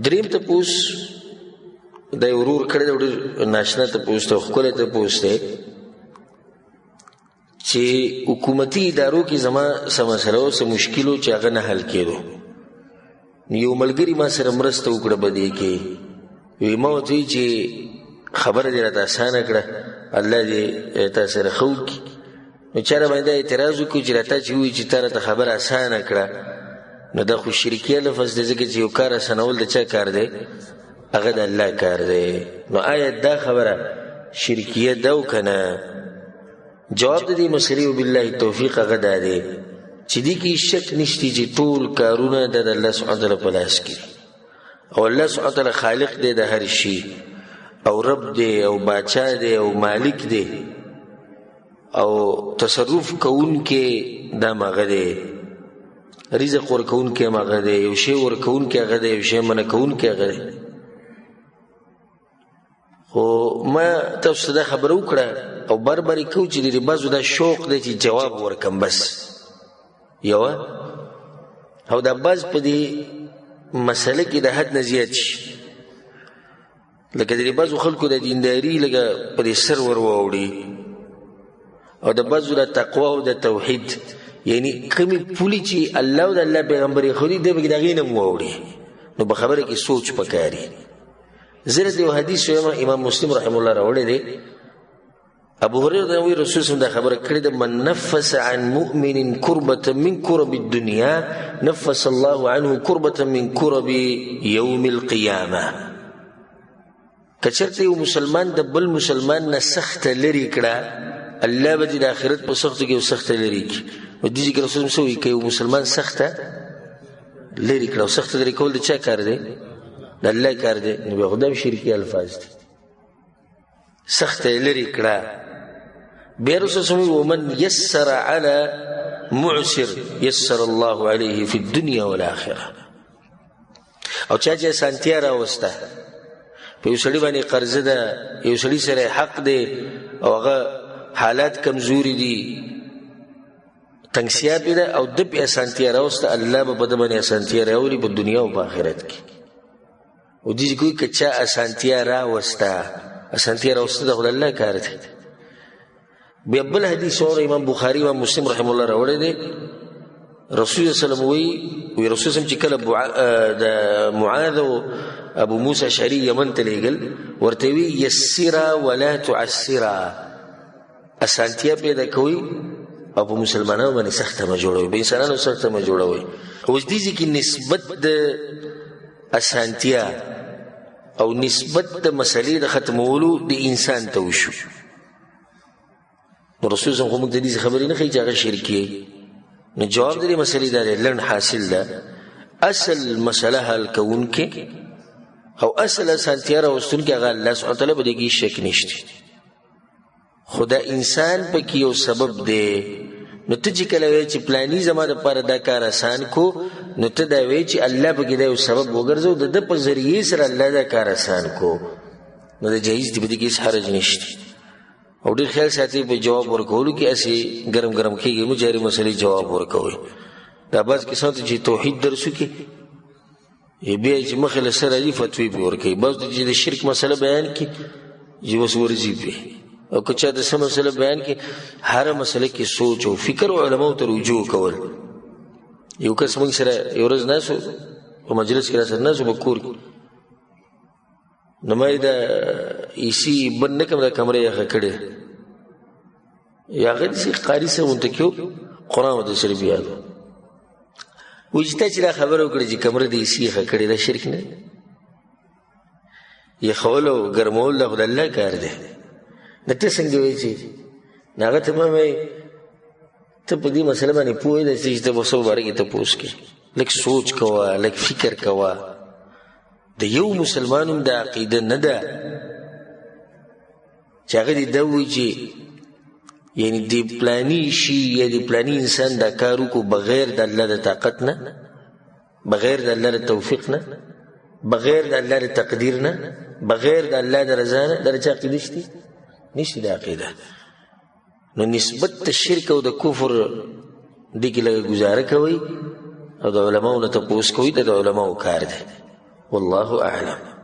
دریم تپوس د یو ورور کړی دی، ډېر ناشنا تپوس دی، ښکلی تپوس دی، چې حکومتي ادارو کې زما څه مسله وه، څه مشکل و چې هغه نه حل کېدو. نو یو ملګري ما سره مرسته وکړه په دې کې، وی ما ورته وویل چې خبره دې راته اسانه کړه، الله دې تا سره ښه وکړي. نو چا راباندې دا اعتراض وکړو چې راته چې ووایي چې تا راته خبره اسانه کړه، نو دا خو شرکیه لفظ دی، ځکه چې یو کار اسانول د چا کار دی؟ هغه د الله کار دی. نو آیا دا خبره شرکیه ده او که نه؟ جواب د دې مسلې وبالله التوفیق هغه دا دی چې دې کې شک نشته چې ټول کارونه د الله سبحانه وتعالی په لاس کې دي، او الله سبحانه وتعالی خالق دی د هر شي، او رب دی، او باچا دی، او مالک دی، او تصرف کوونکی دا مغه دی، رزق ورکوونکی مغه دی، یو شی ورکوونکی هغه دی، یو شی منع کوونکی هغه دی. خو ما تاسو ته دا خبره وکړه او بار بار یې کوو چې د دې بعضو دا شوق دی چې جواب ورکړم بس یوه، او دا بعض په دې مسله کې د حد نه زیات شي، لکه د دې بعضو خلکو د دینداري لکه په دې سر ور واوړي، او د بعضو د تقوا او د توحید، یعنی کومې پولې چې الله او د الله پیغمبر یې ښودي دی پکې د هغې نه هم واوړي. نو په خبره کې سوچ پکاري. زه درته یو حدیث وایم، امام مسلم رحمه الله راوړی دی، ابو هريره وی رسول الله دا خبره کړې ده، من نفس عن مؤمن كربة من كرب الدنيا نفس الله عنه كربة من كرب يوم القيامة. که چېرته یو مسلمان د بل مسلمان نه سخته لرې کړه، الله به دې د آخرت په سختو کې یو سخته لرې کړي. نو دې ځای کې رسول څه وایي؟ که یو مسلمان سخته لرې کړه، او سخته لرې کول د چا کار دی؟ د الله کار دی. نو بیا خو دا هم شرکي الفاظ دي. سخته یې لرې کړه. بیا رسول صلی الله علیه وسلم ومن یسر علی معسر یسر الله علیه فی الدنیا والآخرة. او چا چې اسانتیا راوسته، په یو سړي باندې قرضه ده، یو سړي سره حق دی، او هغه حالات کمزوري دي، تنګسیا پې ده، او ده پې اسانتیا راوسته، الله به په ده باندې اسانتیا راولي په دنیا او په آخرت کې. او دې کوي که چا اسانتیا راوسته، اسانتیا راوسته د خو د الله کار دی. بیا بل حدیث اور امام بخاری امام مسلم رحم الله راوړی دی، رسول الله صلی الله علیه وسلم وی رسول الله چې کله د معاذ او ابو موسی اشعری یمن ته لېږل، ورته وی یسرا ولا تعسرا، اسانتیا پیدا کوي او په مسلمانانو باندې سخته مه جوړوي، په انسانانو سخته مه جوړوي. اوس دې ځای کې نسبت د اسانتیا او نسبت د مسلې د ختمولو د انسان ته وشو. نو رسول صلی خو موږ ته دې خبرې نه ښیي چې هغه شرکي. نو جواب د دې مسلې دا دی، لنډ حاصل ده، اصل مسله حل کوونکی او اصل اسانتیا راوستونکی هغه الله سبحانه وتعالی، په دې کې شک نشته. خو دا انسان پکې یو سبب دی. نو ته چې کله وایې چې پلانی زما دپاره دا کار اسان کو، نو ته دا وایې چې الله پکې دا یو سبب وګرځو، د ده په ذریعې سره الله دا کار اسان کو، نو دا جایز دی، په دې کې هېڅ حرج نشته. او ډېر خیال ساتئ په جواب ورکولو کې، هسې ګرم ګرم کېږي مه، جاري مسلې جواب ورکوئ. دا بعض کسانو ته چې توحید درس وکړي، بیا چې مخې له سره راځي فتوې پرې ورکوي. بعض ته چې د شرک مسله بیان کړي، چې بس ورځي پرې. او که چا د څه مسله بیان کړي، هره مسله کې سوچ او فکر او علماو ته رجوع کول. یو کس موږ سره یو ورځ ناست و، په مجلس کې راسره ناست و، په کور کې. نو ما یې د ایسي بند نه کړم، د کمرې یخه کړې، یا هغه داسې قاري صاحب غونته کې و، قرآن ورته صرف یاد و. وایي چې تا چې دا خبره وکړه چې کمره د ایسي یخه کړې، دا شرک نه دی؟ یخول او ګرمول دا خو د الله کار دی. نو ته څنګه وایې چې نو هغه ته ما وایي ته په دې مسله باندې پوه دی چې ته به څه باره کې تپوس کوې، لږ سوچ کوه، لږ فکر کوه. د یو مسلمان هم دا عقیده نه ده چې هغه دې دا وایي چې یعنی د پلانی شي یا د پلانی انسان دا کار وکړو بغیر د الله د طاقت نه، بغیر د الله د توفیق نه، بغیر د الله د تقدیر نه، بغیر د الله د رضا نه. دا چا عقیده شته؟ نشته دا عقیده. نو نسبت د شرک او د کفر دې کې لږه ګزاره کوئ او د علماو نه تپوس کوئ، دا د علماو کار دی. والله اعلم.